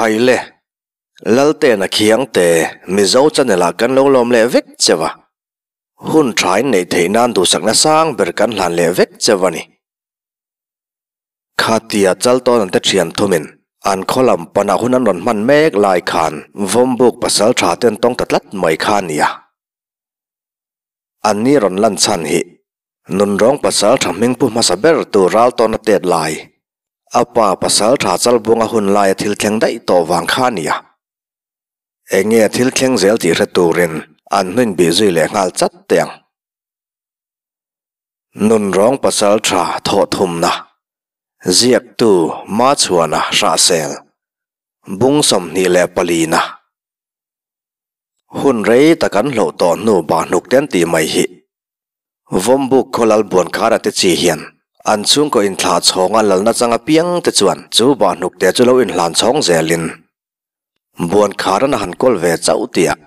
Khai le, Laltena Khiangte, Mizo channel ah kan lo lawm leh vek cheu a. Hun tha in neih theih nan duhsakna sang ber kan hlan leh vek cheu a ni. Khatia Chaltawn te thian thumin an khaw lam panah hun an rawn hman mek lai khan Vawmbuk pasal tha ten tawng ta tlat mai kha a nia. An ni rawn lan chhan hi Nunrawng pasal tha hming pu hmasa ber tu Raltawna tet lai a pa pasal tha Chalbuanga hun laia thil thleng daih tawh vang kha a nia. Enge thil thleng zel tih hre turin an hnuin bih zui leh nghal chat teh ang. Nunrawng pasal tha thawh thumna, ziaktu Machhuana Hrahsel, bung 24 na. Hun rei tak an hloh tawh hnu bah hnuk ten tih mai hi. Vawmbuk khaw lal Buankhara te chi hian an chhungkaw inthlah chhawnga lalna chang apiang te chuan chu bah hnuk te chu lo inhlan chhawng zelin Buankharan a han kawl ve chauh tih ah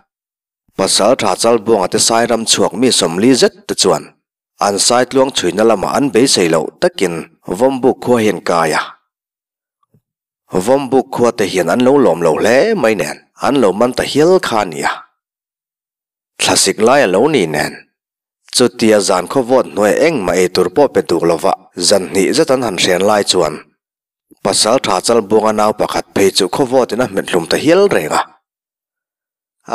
Pasal tha Chalbuanga te sai ram chhuak mi 40 zet te chuan an sai tluang chhuina lamah an beisei loh takin Vawmbuk khua hian kai a. Vawmbuk khua te hian an lo lawm lo hle mai nen an lo man ta hial kha a ni a. Thlasik lai a lo ni nen. Chutia zan khaw vawt hnuai engmah ei tur pawh pe duh lova zan hnih zet an han hrian lai chuan Pasal tha Chalbuanga nau pakhat phei chu khaw vawtin a hmet hlum ta hial reng a.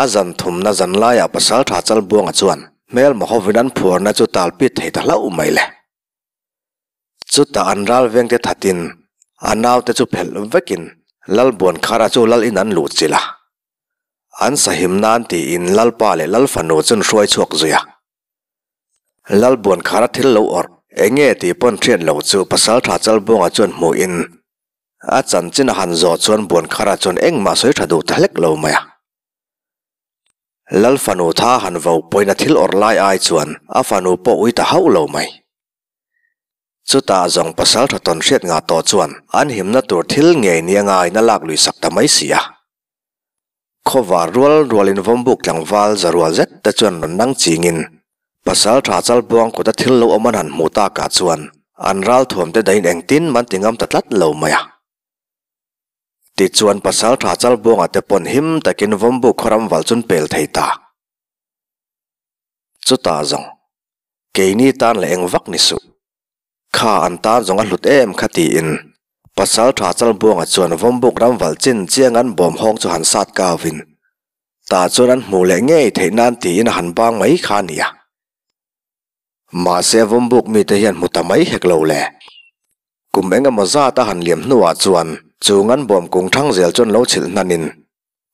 A zan thumna zan laiah pasal tha Chalbuanga chuan hmelma hovin an phuarna chu talpit thei ta hlauh mai le. Chutah an ral vengte thatin a naute chu phelh vekin Lalbuankhara chu lal in an luh chilh a. An sahim nan tiin Lalpa leh Lalfanu chun hruai chhuak zui a. Lalbuankhara thil lo awrh enge tih pawn hriat lo chu pasal tha Chalbuanga chuan hmuhin A chanchin a han zawh chuan Buankhara chuan engmah sawi tha duh ta hlek lo mai a. Lal fanu tha han vo pawhin a thil awrh lai ai chuan a fanu pawh ui ta hauh lo mai. Chutah zawng pasal tha tawn hriat ngah tawh chuan an himna tur thil ngei nia ngaiin a lak lui sak ta mai si a. Khawvar rual rualin Vawmbuk tlangval za rual zet te chuan rawn nang chingin pasal tha Chalbuang kut a thil lo awm an han hmuh takah chuan an ralthuam te dahin engtin man ti ngam ta tlat lo mai a. Tichuan pasal tha Chalbuanga te pawn him takin Vawmbuk khawram val chun pel thei ta. Chutah zawng, keini tan leh eng vak ni suh. Kha an tan zawng a hlut em kha tiin Pasal tha Chalbuanga chuan Vawmbuk ram valh chin chiang an bawm hawng chu han sat kau in tah chuan an hmuh leh ngei theih nan tiin a han bang mai kha a nia. Mahse Vawmbuk mite hian hmu ta mai hek lo le. Kum eng emaw zat a han liam hnuah chuan chung an bawm kung thang zel chuan lo chhilh hnanin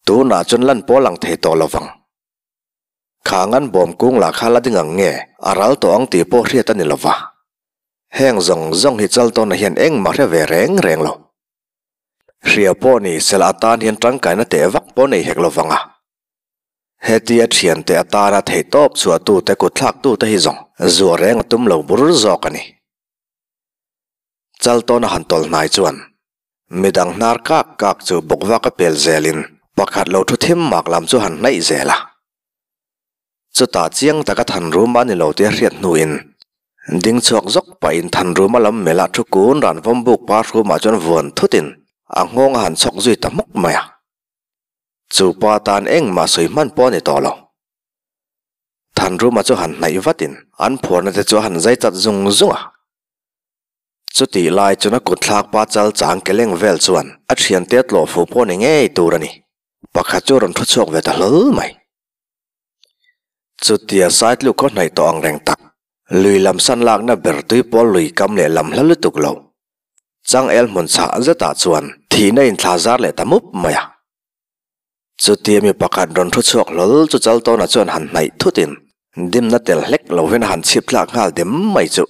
tunah chuan lan pawl ang thei tawh lovang. Kha ngan bawm kung lah kha la ding ang nge, a ral tawh ang tih pawh hriat a ni lova. Heng zawng zawng hi Chaltawna hian engmah hre ve reng reng lo. Hria pawh ni sela atan hian tangkaina teh vak pawh nei hek lovang a. Hetia thiante atana theihtawp chhuahtute kutthlaktute hi zawng zuah reng a tum lo bur zawk a ni. Chaltawna han tawlh hnai chuan midang hnar kak kak chu bawkvak a pel zelin pakhat lo thu thim mak lam chu han hnaih zel a. Chutah chiang taka Thanruma a ni lo tih a hriat hnuin ding chhuak zawk pahin Thanruma lam melh ah thu kun ran vawmbuk par hrumah chuan vuan thutin a nghawng a han chhawk zui ta hmuk mai a. Chu pa tan engmah sawi hman pawh a ni tawh lo. Thanruma chu han hnaih vatin an phuarna te chu a han zai chat zung zung a. Chutih lai chuan a kut thlak pa chal chang ke leng vel chuan a thiante a tlawh fuh pawh ni ngei tur a ni. Pakhat chu a rawn thu chhuak ve ta hlawl mai. Chutia Saitluk khaw hnaih tawh ang reng tak, lui lam san lakna ber tui pawl lui kam leh lam hla lutuk lo. Changel hmun chhah zetah chuan thihna inthla zar leh ta mup mai a. Chutia mi pakhat rawn thu chhuak hlawl chu Chaltawna chuan han hnaih thutin dimna tel hlek lovin a han chhip thlak nghal dem mai chu.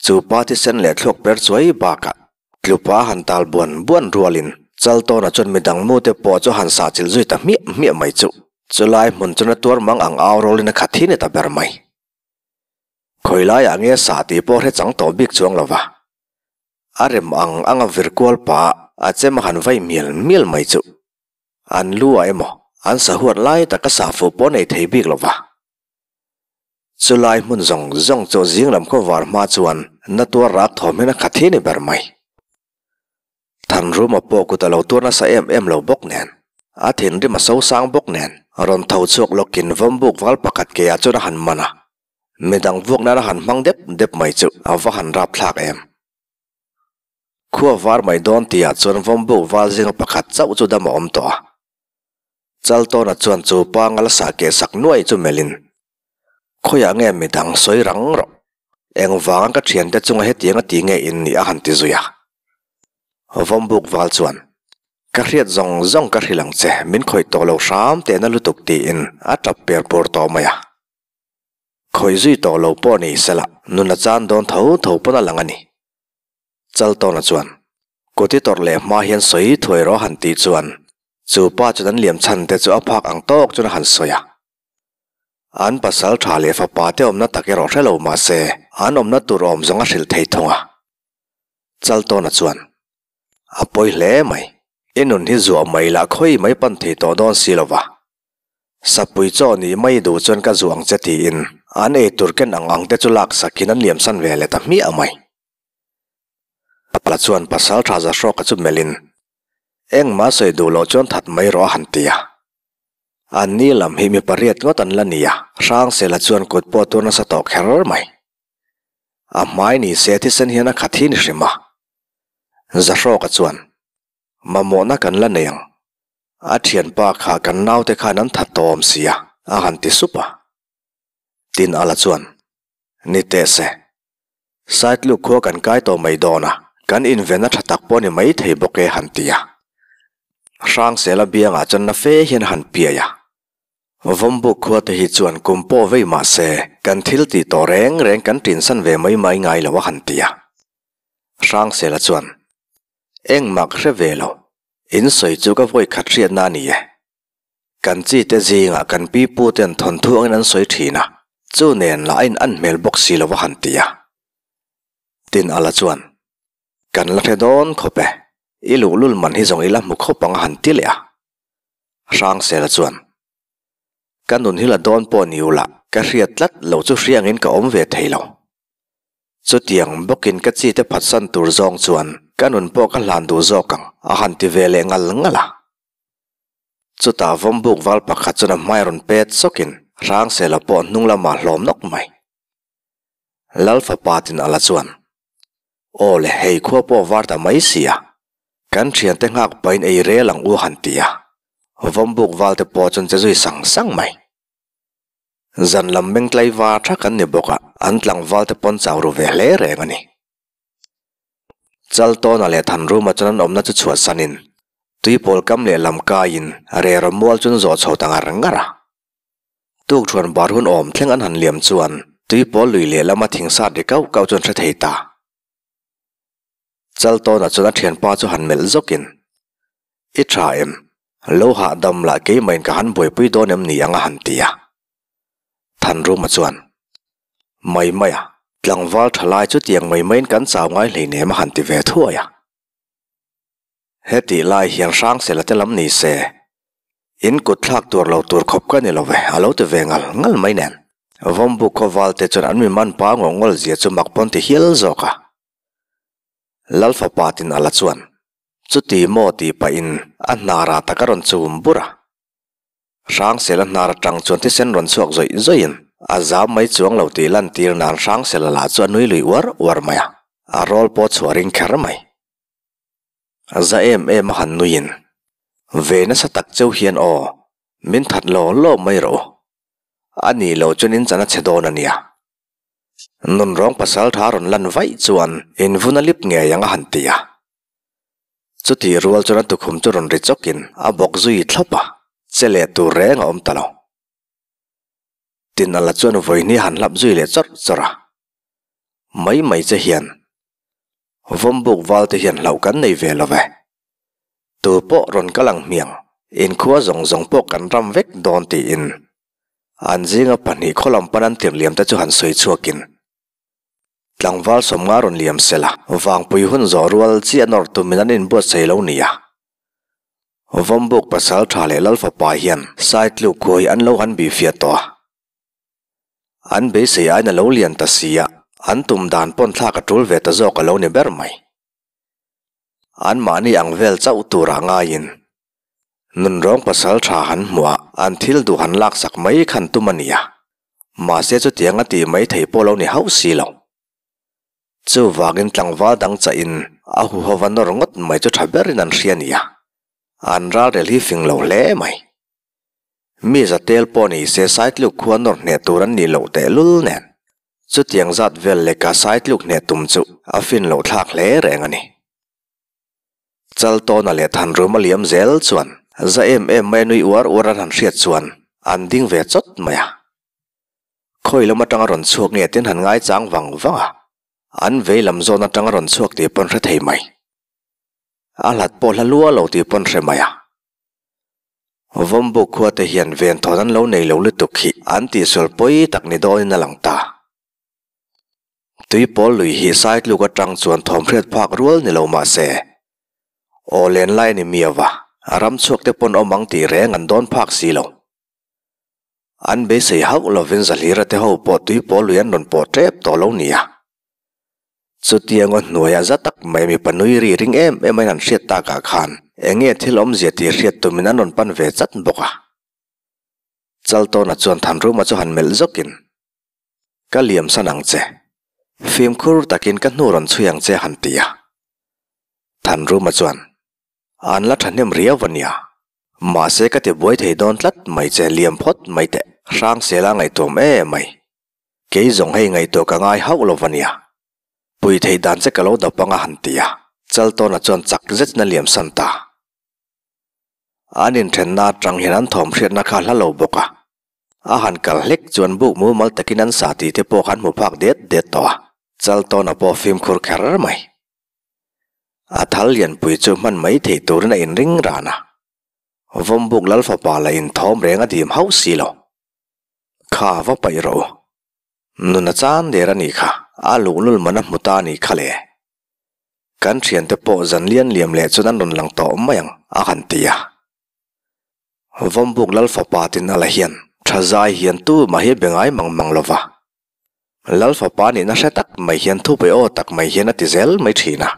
Chu pa thisen leh thluak per chuai bakah tlupa han tal buan buan rualin Chaltawna chuan midang mute pawh chu han sah chilh zui ta hmiah hmiah mai chu. Chulai hmun chuan a tuar mang ang au rawlin a khat hi ni ta ber mai. Khawi laiah nge sah tih pawh hre chang tawh bik chuang lova. A rem ang anga vir kual pah a chem a han vai mial mial mai chu. An lu ah emaw an sahuat lai taka sah fuh pawh nei thei bik lo va. Chulai hmun zawng zawng chu zing lam khaw var hma chuan na tuar rak thawm hian a khat hi ni ber mai. Thanruma pawh kut a lo tuar nasa em em lo bawk nen, a thinrim a sosang bawk nen, rawn tho chhuak lawkin vawmbuk val pakhat ke ah chuan a han man a, midang vuak nan a han hmang dep dep mai chu a va han rapthlak em. Khua var mai dawn tihah chuan vawmbuk val zinga pakhat chauh chu dam a awm tawh a. Chaltawna chuan chu pangal sah keh sak nuai chu melhin, Khawiah nge midang sawi rang rawh? Engvanga ka thiante chunga hetiang a ti nge in nih a han ti zui a. Vawmbuk val chuan, Ka hriat zawng zawng ka hrilh ang che, min khawih tawh lo hram tehna lutuk tiin a tap per pur tawh mai a. Khawih zui tawh lo pawh ni sela, nun a chan dawn tho tho pawn a lang a ni. Chaltawna chuan, Kuti tawrh leh hma hian sawi thuai rawh a han tih chuan, chu pa chuan an liam chhan te chu a phak ang tawk chuan a han sawi a. An pasal tha leh fapa te awmna tak erawh hre lo mah se, an awmna tur awm zawng a hrilh thei thung a. Chaltawna chuan, A pawi hle mai, i nun hi zuah mai lah khawi mai pan thei tawh dawn si lo va. Sapui chaw nih mai duh chuan ka zuah ang che tiin an eitur ken ang ang te chu lak sakin an liamsan ve leh ta hmiah mai. Pala chuan pasal tha za hrawka chu melhin, Engmah sawi duh loh chuan that mai rawh a han ti a. An ni lam hi mi pariat ngawt an la ni a, Hrangsela chuan kut pawh tur nasa tawh kher mai. A hmai ni se thisen hian a khat hi ni hrim a. Zahrawka chuan, Mamawhna kan la nei ang. A thianpa kha kan naute khan an that tawh awm sia, a han ti sup a. Tin Ala chuan, Ni teh se. Saitluk khua kan kai tawh mai dawn a, kan inven a tha tak pawh ni mai thei bawk e han ti a. Hrangsela biangah chuan na fe hian a han piai a. Vawmbuk khua te hi chuan kum pawh vei mah se kan thil tih tawh reng reng kan tinsan ve mai mai ngai lo a han ti a. Hrangsela chuan, Engmah ka hre ve lo, in sawi chu ka vawi khat hriatna a ni e. Kan chi te zingah kan pi pu ten thawnthu angin an sawi thin a, chu nen lah a in an hmel bawk si lo a han ti a. Tin Ala chuan, Kan la hre dawn khawp e, i luhlul man hi zawng i la hmu khawp ang a han ti leh a. Hrangsela chuan, Ka nun hi la dawn pawh ni ula, ka hriat tlat lo chu hria angin ka awm ve thei lo. Chutiang bawkin ka chi te phatsan tur zawng chuan ka nun pawh ka hlan duh zawk ang a han ti ve leh ngal ngal a. Chutah vawmbuk val pakhat chuan a hmai rawn pet sawkin Hrangsela pawh hnung lamah hlawm nawk mai. Lal fapa tin ala chuan, Aw le, hei khua pawh var ta mai sia, kan thiante nghak pahin ei rel ang u han ti a. Vawmbuk val te pawh chuan che zui sang sang mai. Zan lam meng tlaivar thak an ni bawk a, an tlangval te pawn chau ru ve hle reng a ni. Chaltawna leh Thanruma chuan an awmna chu chhuahsanin tuipawl kam leh lam kaiin rera mual chu an zawh chho ta ngar ngar a. Tukṭhuan bar hun awm thleng an han liam chuan tuipawl lui leh lama thing sat ri kauh kauh chu an hre thei ta. Chaltawna chuan a ṭhianpa chu han melh zawkin, I ṭha em? Lo hahdam lah keimahin ka han buaipui dawn em ni ang a han ti a. Thanruma chuan, Mai mai a, tlangval tha lai chu tiang mai maiin kan chau ngai hleinem a han ti ve thuai a. Hetih lai hian Hrangsela te lam ni se, in kut thlak tur lo tur khawp ka ni lo ve, a lo ti ve ngal ngal mai nen. Vawmbuk khaw val te chuan an mi man pa ngawh ngawl zia chu mak pawn ti hial zawk a. Lal fapa tin ala chuan, Chuti maw tih pahin a hnarah tak a rawn chum bur a. Hrangsela hnar atang chuan thisen rawn chhuak zawih zawihin a zam mai chuang lo tih lantir nan Hrangsela lah chu a nui lui uar uar mai a, a rawl pawh chhuah ring kher mai. A za em em a han nuiin, Ve nasa tak cheu hian aw, min that law law mai rawh u. A nih loh chuan in chan a che dawn a nia. Nunrawng pasal tha rawn lan vaih chuan in vun a lip ngei ang a han ti a. Chutih rual chuan a tukhum chu rawn ri chawkin a bawk zui thlawp a, che leh tur reng a awm ta lo. Tin ala chuan vawihni han hlap zui leh chawrh chawrh a. Mai mai che hian Vawmbuk val te hian hlauh kan nei ve lo ve. Tu pawh rawn kal ang hmiang, inkhua zawng zawng pawh kan ram vek dawn tiin an zinga pahnih khawlam pan an tirh liam te chu han sawi chhuakin Tlangval sawmnga rawn liam sela, vangpui hun zawh rual chiah nawr tumin an inbuatsaih lo nia. Vawmbuk pasal tha leh Lal fapa hian Saitluk khua hi an lo han bihfiah tawh a. An beisei aiin a lo lian ta si a, an tum dan pawn thlak a tul ve ta zawk a lo ni ber mai. Anmahni ang vel chauh turah ngaiin nunrawng pasal tha han hmuh a, an thil duh han laksak mai khan tum a nia. Mahse chutiang a tih mai thei pawh lo ni hauh si lo. Chuvangin tlangval dang chahin a huhova nawr ngawt mai chu tha berin an hria nia. An ralrel hi fing lo hle mai. Mi zatel pawh ni se Saitluk khua nawr hneh tur an nih loh tehlul nen. Chutiang zat vel leka Saitluk hneh tum chu a fin loh thlak hle reng a ni. Chaltawna leh Thanruma liam zel chuan za em em mai nui uar uar an han hriat chuan an ding ve chawt mai a. Khawi lam atanga rawn chhuak nge tin han ngaichang vang vang a, an vei lam zawn atanga rawn chhuak tih pawn hre thei mai. A hlat pawh hla lua lo tih pawn hre mai a. Vawmbuk khua te hian venthawn an lo nei lo lutuk hi an tihsual pawi tak ni dawnin a lang ta. Tuipawl lui hi Saitluk atang chuan thawmhriat phak rual ni lo mah se, aw len lai a ni miau va, ram chhuak te pawn awm ang tih reng an dawn phak si lo. An beisei hauh lovin Zahlira te ho pawh tuipawl lui an rawn pawh tep tawh lo nia. Chutiang aw hnuaiah za tak mai mipa nui ri ring em em aiin an hriat takah khan eng nge thil awmzia tih hriat tumin an rawn pan ve chat bawk a. Chaltawna chuan Thanruma chu han melh zawkin, Ka liam san ang che. Fimkhur takin ka hnu rawn chhui ang che han ti a. Thanruma chuan, An la thahnem riau a nia. Mahse ka ti buai thei dawn tlat mai che liam phawt mai teh. Hrangsela ngaihtuam em mai. Kei zawng hei ngaihtuah ka ngai hauh lo va nia. Pui theih dan che ka lo dap anga han ti a, Chaltawna chuan chak zetin a liam san ta. An inthenna atang hian an thawm hriatna kha a hla lo bawk a. A han kal hlek chuan buk mumal takin an sa tih te pawh khan hmu phak det det tawh a, Chaltawna pawh fimkhur kher mai. A thal lianpui chu hman mai theih turin a inring ran a. Vawmbuk Lalfapa la inthawm reng a dim hauh si lo. Kha va paih rawh u. Nuna chan der a nih kha, a luhlul man a hmu ta a nih kha le. Kan thiante pawh zan lian liam leh chuan an rawn lang tawh mai ang, a han ti a. Vawmbuk Lal fapa tin ala hian tha zai hian tu mah hi be ngai mang mang lo va. Lal fapa nihna hre tak mai hian thupe aw tak mai hian a ti zel mai thin a,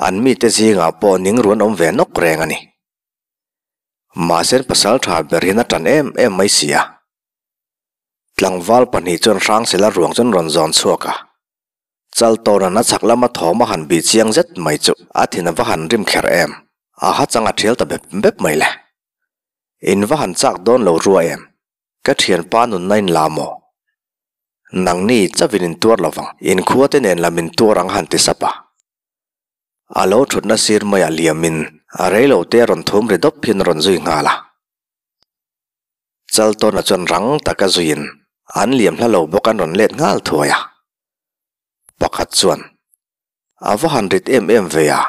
an mite zingah pawh ning ruan awm ve nawk reng a ni. Mahse pasal tha ber hian a tan em em mai si a. Tlangval pahnih chuan Hrangsela ruang chuan rawn zawn chhuak a. Chaltawna'n a chhak lama thawm a han bih chiang zet mai chu a thin a va han rim kher em. A ha chang a thial ta bep bep mai le. In va han chak dawn lo rua em? Ka thianpa nunna in la maw? Nangni chavin in tuar lovang, in khua te nen lam in tuar ang han ti sap a. A lo thutna sir maiah liamin a reilo te a rawn thum ri dawp hian a rawn zui nghal a. Chaltawna chuan rang taka zuiin an liam hla lo bawk an rawn let nghal thuai a. Pakhat chuan, A va han rit em em ve a,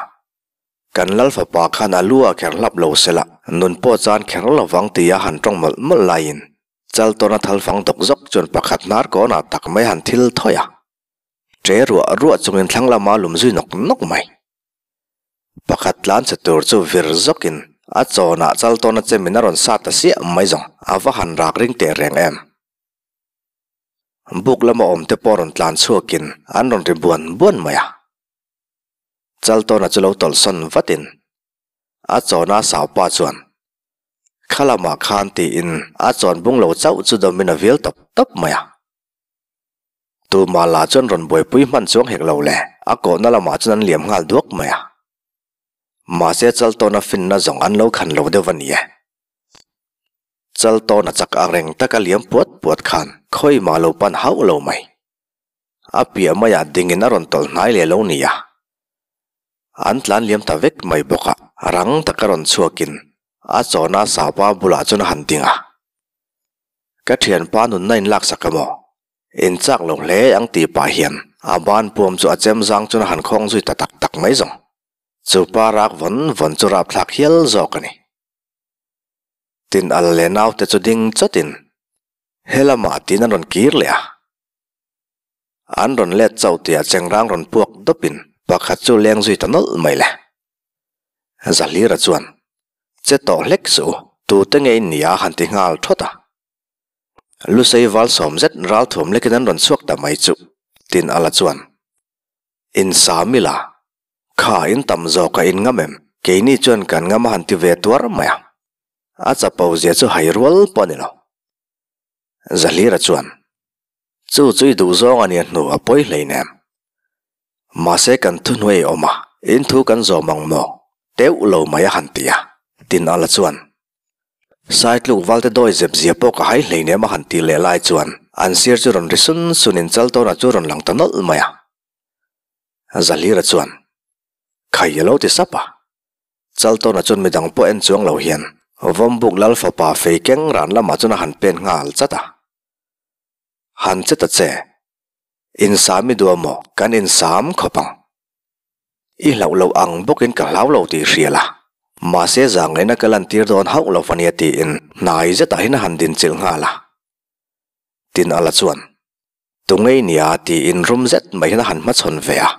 kan lal fapa khan a lu a kher hlap lo sela, nun pawh chan kher lo vang tia han tawng mawlh mawlh laiin Chaltawna thalfang dawk zawk chuan pakhat hnar kawnah tak mai han thil thawi a. Ṭe ruah ruah chungin thlang lama lum zui nawk nawk mai. Pakhat tlan chhe tur chu vir zawkin a chawnah chal tawna chemin a rawn sa ta siah mai zawng a va han rak ring teh reng em. Buk lama awm te pawh rawn tlan chhuakin an rawn ri buan buan mai a. Chal tawna chu lo tawlhsawn vatin a chawna saupa chuan kha lamah khan tiin a chawn bung lo chauh chu dawmin a vil tawp tawp mai a. Tumah lah chuan rawn buaipui hman chuang hek lo le, a kawhna lamah chuan an liam nghal duak mai a. Mahse Chaltawna finna zawng an lo khan lo deuh a ni e. Chaltawna chak ang reng taka liam puat puat khan khawi mah lo pan hauh lo mai. A piah maiah dingin a rawn tawlh hnai leh lo ni a. An tlan liam ta vek mai bawk a, rang taka rawn chhuakin a chawna sapa bulah chuan a han ding a. Ka thianpa nunna in laksak a maw? In chak lo hle ang tih pah hian a ban puam chu a chem zang chuan a han khawng zui ta tak tak mai zawng. Chu pa rak vawn vawn chu rapthlak hial zawk a ni. Tin al leh naute chu ding chawtin he lamah tiin an rawn kir leh a. An rawn let chauh tihah chengrang rawn puak dawpin pakhat chu leng zui ta nawlh mai le. Zahlira chuan, Che tawh hlek suh u, tute nge in nia han ti nghal thawt a. Lusei val sawm zet ral thuam lekin an rawn chhuak ta mai chu, tin Ala chuan, In sa mila, Kha in tam zawk a in ngam em? Keini chuan kan ngam a han ti ve tuar mai a. A chapo zia chu hai rual pawh a ni lo. Zahlira chuan, Chu chu i duh zawng a nia hnu a pawi hleinem. Mahse kan thuhnuai awm a, in thu kan zawm ang maw? Teuh lo mai a han ti a. Tin Ala chuan, Saitluk valte dawi zep zia pawh ka hai hleinem a han ti leh lai chuan an sir chu rawn ri sun sunin Chaltawna chu rawn lang ta nawlh mai a. Zahlira chuan, Khai a lo ti sap a. Chaltawna chuan midang pawh en chuang lo hian Vawmbuk Lal fapa fei keng ran lamah chuan a han pen nghal chat a. Han che ta che. Insam i duh a maw? Kan insam khawp ang. I hlauh loh ang bawkin ka hlau lo tih hria la. Mahse zangaihna ka lantir dawn hauh lo va nia tiin hnai zetah hian a han dinchilh nghal a. Tin Ala chuan, Tu ngei nia tiin rum zet mai hian a han hmachhawn ve a.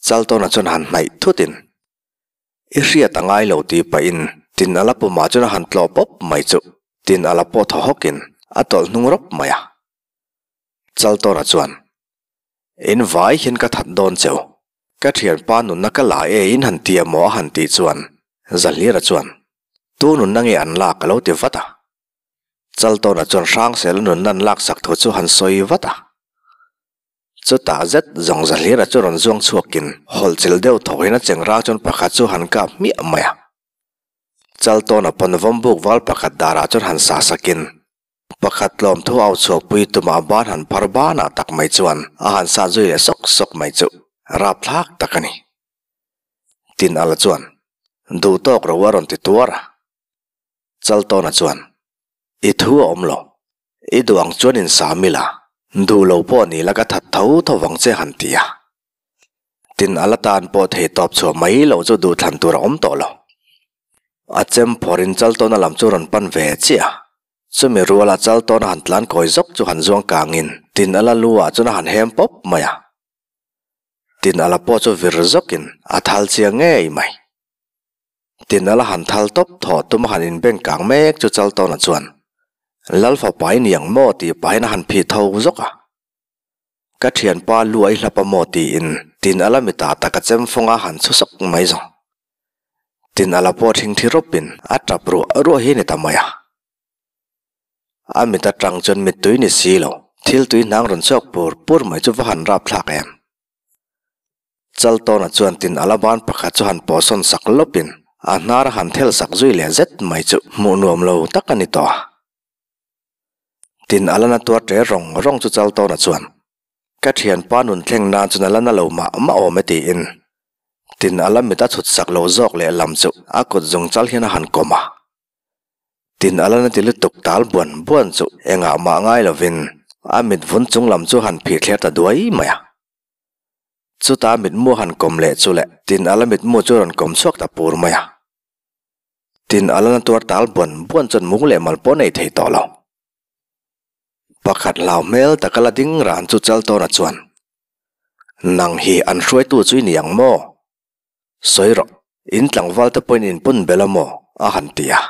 Chaltawna chuan han hnaih thutin, I hriat a ngai lo tih pahin Tin Ala pumah chuan a han tlawh pawp mai chu Tin Ala pawh thaw hawkin a tawlh hnung rawp mai a. Chaltawna chuan, In vai hian ka that dawn cheu. Ka thianpa nunna ka la e in han ti a maw a han tih chuan Zahlira chuan, Tu nunna nge an lak a lo ti vat a. Chaltawna chuan Hrangsela nunna an laksak thu chu han sawi vat a. Chutah zet zawng Zahlira chu rawn zuang chhuakin hawlhchilh deuh thawkin a chengrang chuan pakhat chu han kap hmiah mai a. Chaltawna pawn vawmbuk val pakhat darah chuan han sah sakin Pakhat tlawmthu au chhuakpui tumah ban han phar banah tak mai chuan a han sat zui leh sawk sawk mai chu rapthlak tak a ni. Tin Ala chuan, Duh tawk ro a rawn ti tuar a. Chaltawna chuan, I thu a awm lo. I duh ang chuan insam ila, duh lo pawh ni la ka that tho tho vang che han ti a. Tin Ala tan pawh thei tawp chhuah mai loh chu duhthlan tur a awm tawh lo. A chem phawrhin Chaltawna lam chu rawn pan ve chiah a. Chumi ruala Chaltawna han tlan kawi zawk chu han zuang kangin tin a la lu ah chuan a han hem pawp mai a. Tin a la pawh chu vir zawkin a thal chiang ngei mai. Tin a la han thal tawp thaw tum a han inbeng kang mek chu Chaltawna chuan Lal fapa i ni ang maw tih pahin a han phih tho zawk a. Ka thianpa lu a i hlap a maw tiin tin a la mitah tak a chem fawng a han chhu sawk mai zawng. Tin a la pawh thingthi rawpin a tap ruah ruah hi a ni ta mai a. A mit atang chuan mittui ni si lo, thil tui hnang rawn chhuak pur pur mai chu va han rap thlak em. Chaltawna chuan tin a la ban pakhat chu han pawhsawn sak lawpin a hnar a han thel sak zui leh zet mai chu hmuh nuam lo tak a ni tawh a. Tin a la na tuar ṭe rawng rawng chu Chaltawna chuan Ka thianpa nun thleng nan chuan a la na lo mah mah awm e tiin tin a la mit a chhut sak lo zawk leh lam chu a kut zung chal hian a han kawm a. Tin a la na ti lutuk tal buan buan chu engah mah ngai lovin a mit vun chung lam chu han phih thler ta duai mai a. Chuta mitmu a han kawm leh chu leh tin a la mitmu chu a rawn kawm chhuak ta pur mai a. Tin a la na tuar tal buan buan chuan mung leh mal pawh a nei thei tawh lo. Pakhat hlau hmel taka la ding ran chu Chaltawna chuan, Nang hi an hruaitu chu i ni ang maw? Sawi rawh, in tlangval te pawhin in pun bel a maw? a han ti a.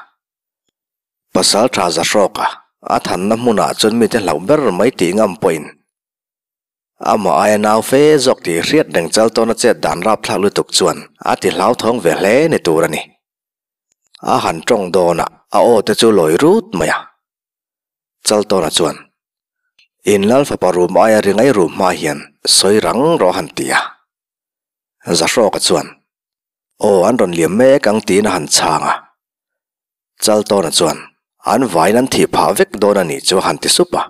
Pasal tha za hrawk a, a thanna hmunah chuan mite hlauh ber mai tih ngam pawhin amah aia nau fe zawk tih hriat reng Chaltawna chet dan rapthlak lutuk chuan a ti hlauthawng ve hle ni tur a ni. A han tawng dawn a, a aw te chu lawi rut mai a. Chaltawna chuan, In lal fapa rum aia ri ngai rum hma hian sawi rang rawh a han ti a. Zahrawka chuan, Aw, an rawn liam mek ang tiin a han chhang a. Chaltawna chuan, An vaiin an thih phah vek dawn a nih chu a han ti sup a.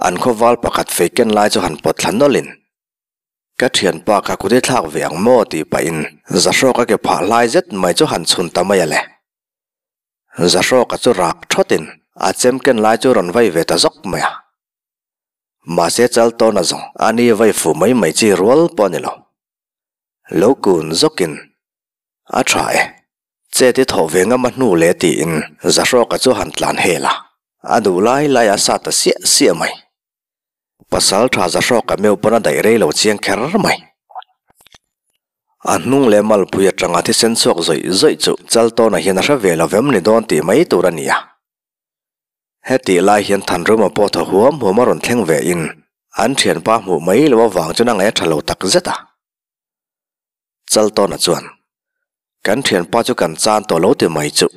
An khawval pakhat fei ken lai chu han pawt thla nawlhin, Ka thianpa kha kut i thlak ve ang maw tih pahin Zahrawka ke phah hlai zet mai chu han chhun ta mai a le. Zahrawka chu rak thawtin a chem ken lai chu rawn vai ve ta zawk mai a. Mahse Chaltawna zawng a ni vai fu mai mai chi rual pawh a ni lo. Lo kun zawkin a tha e, chet i thawh ve ngam a hnu leh tiin Zahrawka chu han tlan hel a, a duh lai lai a sa ta siah siah mai. Pasal tha Zahrawka meuh pawn a daih rei lo chiang kher mai. A hnung leh malpui atanga thisen chhuak zawih zawih chu Chaltawna hian a hre ve lo vem ni dawn tih mai tur a ni a. Hetih lai hian Thanruma pawh thaw huam huam a rawn thleng ve in an thianpa hmuh mai lo avang chuan a ngaih a tha lo tak zet a. Chaltawna chuan, Kan thianpa chu kan chan tawh lo ti mai chuh.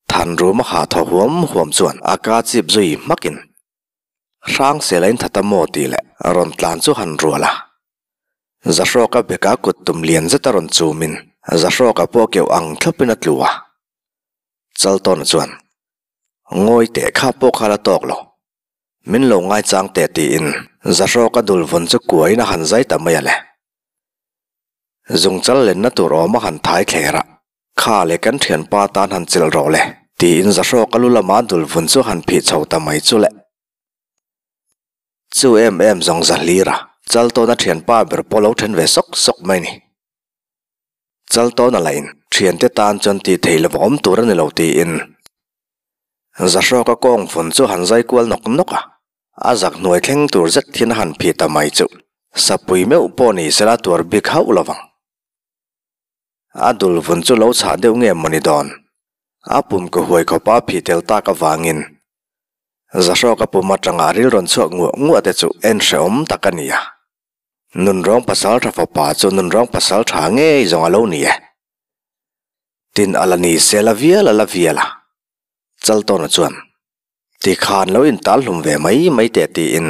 Thanruma ha thaw huam huam chuan a ka chip zui hmakin, Hrangsela in that a maw tih leh rawn tlan chu han rual a. Zahrawka beka kut tum lian zeta rawn chumin Zahrawka pawh keuh ang thlawpin a tlu a. Chaltawna chuan, Ngawi teh kha pawh kha la tawk lo. Min lo ngaichang teh tiin Zahrawka dul vawn chu kuain a han zai ta mai a le. Zungchal lenna tur awm a han thai thler a. Kha leh kan thianpa tan han chilh rawh le, tiin Zahrawka lu lama dul vun chu han phih chho ta mai chu le. Chu em em zawng za hlir a, Chaltawna thianpa ber pawh lo then ve sawk sawk mai ni. Chaltawna lahin thiante tan chuan tih theih lo awm tur a ni lo tiin Zahrawka kawng vun chu han zai kual nawk nawk a, a zak hnuai thleng tur zet hian a han phih ta mai chu sapui meuh pawh ni sela tuar bik hauh lo vang. A dul vun chu lo chhah deuh nge mawni dawn? A pum ka huai khawpa phih tel tak avangin Zahrawka pum atanga ril rawn chhuak nguah nguah te chu en hrehawm tak a ni a. Nunrawng pasal tha fapa chu nunrawng pasal tha ngei zawng a lo ni e. Tin a la ni se la vial a la vial a. Chaltawna chuan Tikhan lo intal hlum ve mai mai teh tiin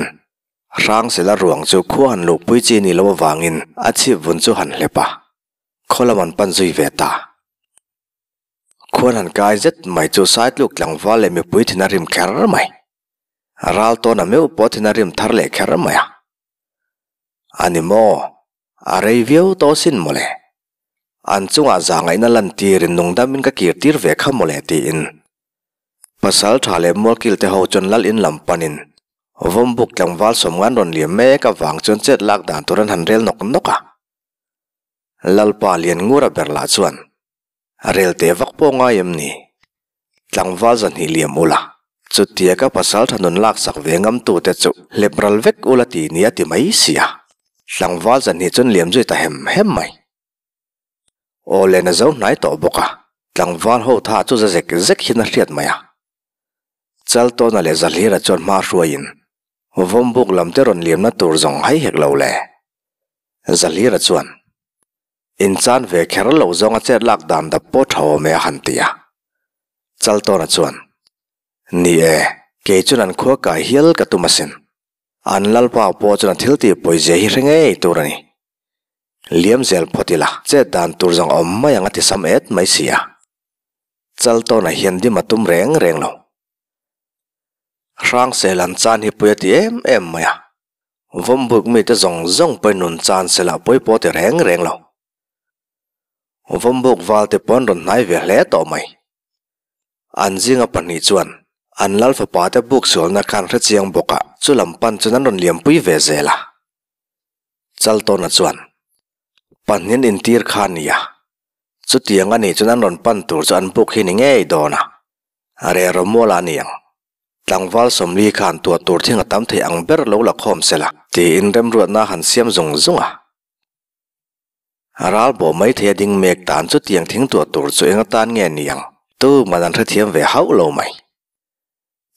Hrangsela ruang chu khua han luhpui chi ni lo avangin a chhip vun chu han hlep a, khaw lam an pan zui ve ta. Khuan han kai zet mai chu Saitluk tlangval leh mipui thin a rim kher mai. Ral tawn a meuh pawh thin a rim thar leh kher mai a. A ni maw? A rei viau tawh sin mawle. An chungah zahngaihna lantirin nungdamin ka kir tir ve kha mawle tiin Pasal tha leh mualkil te ho chuan lal in lam panin Vawmbuk tlangval sawmngan rawn liam mek avang chuan chet lak dan tur an han rel nawk nawk a. Lalpa Lianngura ber lah chuan Rel teh vak pawh ngai em ni? Tlangval zahnih liam ula, chutia ka pasal tha nun laksak ve ngam tute chu hlep ral vek ula ti nia ti mai sia. Tlangval zahnih chuan liam zui ta hem hem mai. Aw len a zo hnai tawh bawk a, tlangval ho tha chu za zek zek hian a hriat mai a. Chaltawna leh Zahlira chuan hma hruaiin Vawmbuk lam te rawn liamna tur zawng hai hek lo le. Zahlira chuan Inchan ve kher lo zawnga chet lak dan dap pawh tha awm e a han ti a. Chaltawna chuan, Ni e, kei chuan an khua kai hial ka tum asin. An lalpa pawh chuan a thil tih pawizia hi hre ngei tur a ni. Liam zel phawt ila, chet dan tur zawng a awm mai ang a ti sam et mai si a. Chaltawna hian dim a tum reng reng lo. Hrangsel an chan hi pui a ti em em mai a. Vawmbuk mite zawng zawng pawhin nun chan sela pawi pawh ti reng reng lo. Vawmbuk valte pawh an rawn hnai ve hle tawh mai. An zinga pahnih chuan an lal fapa te buk sualna khan hre chiang bawk a, chu lam pan chuan an rawn liampui ve zel a. Chaltawna chuan, Pahnihin intir kha a nia, chutiang a nih chuan an rawn pan tur chu an buk hi ni ngei dawn a, reh rawmual a ni ang. Tlangval Sawmli khan tuah tur thing a tam thei ang ber lo la khawm se la, tiin remruatna a han siam zung zung a. Ral bawh mai thei a ding mek tan chutiang thing tuah tur chu eng atan nge ni ang? Tuman an hrethiam ve hauh lo mai.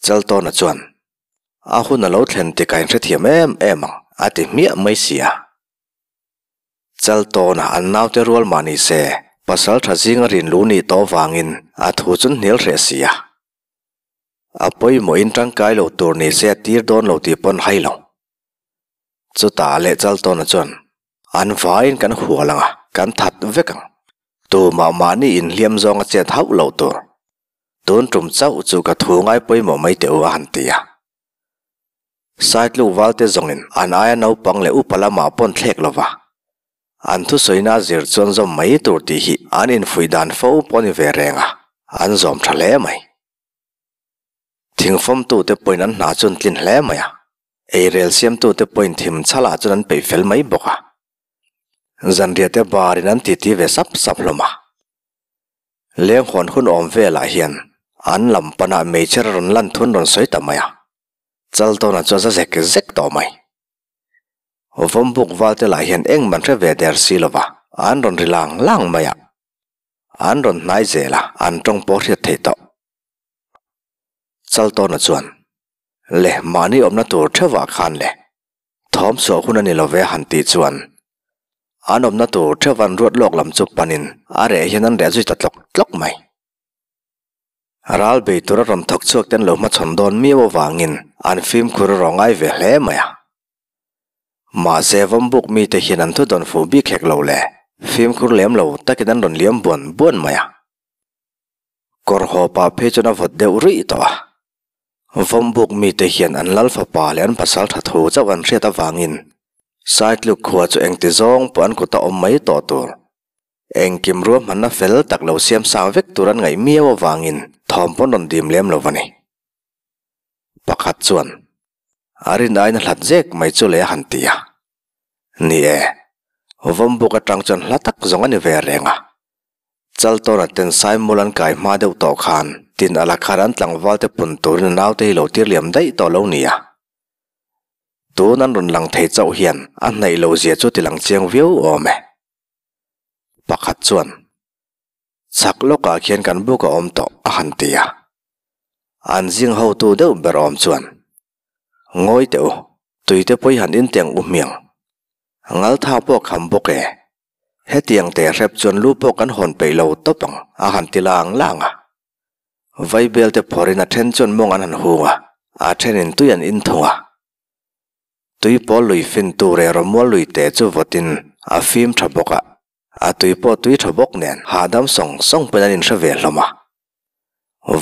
Chaltawna chuan, A hun a lo thlen tikah in hrethiam em em ang, a ti hmiah mai si a. Chaltawna an naute rual mah ni se, pasal tha zinga rin lu nih tawh vangin a thu chu hnial hreh si a. A pawimawhin tangkai lo tur ni se a tir dawn lo tih pawn hai lo. Chutah leh Chaltawna chuan, An vaiin kan hual ang a, kan that vek ang. Tumah mahni inhliam zawng a chet hauh lo tur. Tun tum chauh chu ka thu ngai pawimawh mai teh u a han ti a. Saitluk valte zawngin an aia naupang leh upa lamah pawn thlek lo va. An thusawina zir chuan zawm mai tur tih hi an infuih dan fo pawh a ni ve reng a, an zawm tha hle mai. Thingfawmtute pawhin an hna chu an tlin hle mai a, eirel siamtute pawhin thim chhalah chuan an peih fel mai bawk a. Zanriahte barin an titi ve sap sap hlawm a. Lenghawn hun awm velah hian an lam panah meichher a rawn lan thun rawn sawi ta mai a, Chaltawna chu a za zek zek tawh mai. Vawmbuk valte lah hian engmah hre ve der si lova, an rawn ri lang lang mai a. An rawn hnai zel a, an tawng pawh hriat theih tawh. Chaltawna chuan, Le, mahni awmna tur theuhah khan le, thawm chhuah hun a ni lo ve han tih chuan. An awmna tur theuh an ruat lawk lam chu panin a reh hian an reh zui ta tlawk tlawk mai. Ral bei tura rawn thawk chhuak te an lo hmachhawn dawn miau avangin an fimkhur erawh ngai ve hle mai a. Mahse Vawmbuk mite hian an thu dawn fuh bik hek lo le, fimkhur lem lo takin an rawn liam buan buan mai a. Kawr haw pah phei chuan a vawt deuh ruih tawh a. Vawmbuk mite hian an lal fapa leh an pasal tha thu chauh an hriat avangin Saitluk khua chu engti zawng pawh an kut a awm mai tawh tur. Engkim ruahmanna fel tak lo siam sang vek tur an ngaih miau avangin thawm pawn rawn dim lem lo va ni. Pakhat chuan a rin aiin a hlat zek mai chu leh a han ti a. Ni e, Vawmbuk atang chuan hla tak zawng a ni ve reng a. Chaltawna ten Saimul an kai hma deuh tawh khan tin a la khan an tlangval te pun turin a naute hi lo tir liam daih tawh lo nia. Tun an rawn lang thei chauh hian a hnaih lo zia chu ti lang chiang viau awm e. Pakhat chuan, Chhak lawkah khian kan buk a awm tawh a han ti a. An zing hotu deuh ber awm chuan, Ngawi teh u, tuite pawh i han intiang u hmiang. Ngaltha pawh kham bawk e. Hetiang teh hrep chuan lu pawh kan hawn peih lo tawp ang a han ti lang lang a. Vaibel te phawrhin a then chuan mawng an han hung a, a thenin tui an in thung a. Tui pawl lui fin tur leh rawmual lui te chu vawtin a fim tha bawk a, a tui pawh tui tha bawk nen hahdam sawng sawng pawhin an inhre ve hlawm a.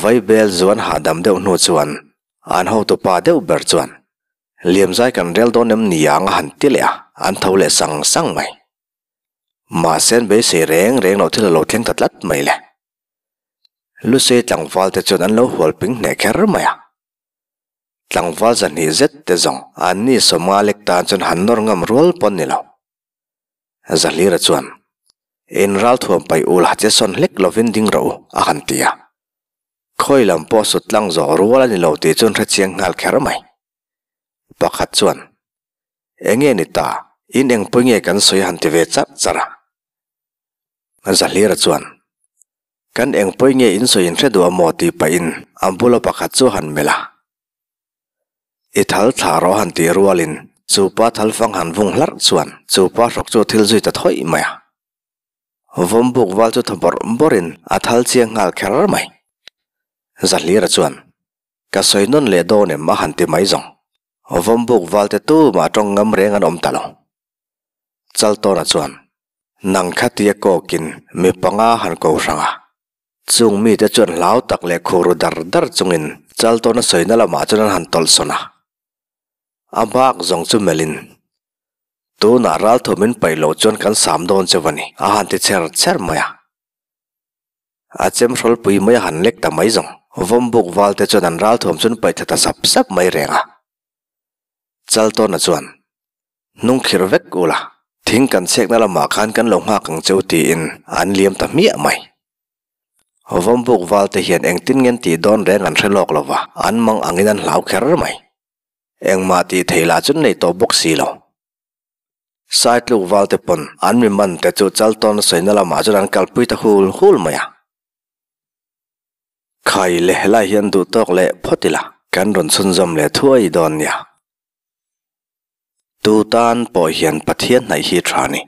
Vaibel zu an hahdam deuh hnu chuan an hotupa deuh ber chuan Liamzai kan rel dawn em ni ang a han ti leh a, an tho leh sang sang mai. Mahse an beisei reng reng loh thil a lo thleng ta tlat mai le. Lusei tlangval te chuan an lo hual ping hneh kher mai a. Tlangval zahnih zet te zawng an ni sawmnga lek tan chuan han nawr ngam rual pawn ni lo. Zahlira chuan, In ralthuam paih ul ha che sawn hlek lovin ding rawh u, a han ti a. Khawi lam pawh sut tlang zawh rual a ni lo tih chuan hre chiang nghal kher mai. Pakhat chuan, Enge ni ta, in engpui nge kan sawi han ti ve char char a. Zahlira chuan, Kan engpui nge in sawi in hre duh a maw tih pahin a bula pakhat chu a han melh a. I thal thlah rawh han tih rualin chu pa thal fang han vung hlarh chuan chu pa hrawk chu a thil zui ta thawih mai a. Vawmbuk val chu thaw bawrh bawrhin a thal chiang nghal kher mai. Zahlira chuan, Ka sawi nawn leh dawn em a han ti mai zawng. Vawmbuk val te tumah tawng ngam reng an awm ta lo. Chaltawna chuan, Nang kha tia kawkin mi panga han ko hrang a. Chung mite chuan hlau tak leh khuru dar dar chungin Chaltawna sawina lamah chuan an han tawlh sawn a. A bak zawng chu melhin, Tunah ralthuam in paih loh chuan kan sam dawn cheu a ni, a han ti chher chher mai a. A chem hrawlpui mai a han lek ta mai zawng. Vawmbuk valte chuan an ralthuam chu an paih thla ta sap sap mai reng a. Chaltawna chuan, Hnung khirh vek ula, thing kan chhekna lamah khan kan lo nghak ang cheu tiin an liam ta hmiah mai. Vawmbuk valte hian engtin ngen tih dawn reng an hre lawk lo va, an mang angin an hlau kher mai. Engmah tih theih lah chu nei tawh bawk si lo. Saitluk valte pawn an mi man te chu Chaltawn sawina lamah chuan an kalpui ta hul hul mai a. Khai leh helai hian duh tawk leh phawt ila kan rawn chhunzawm leh thuai dawn nia. Tu tan pawh hian Pathian hnaih hi tha ni.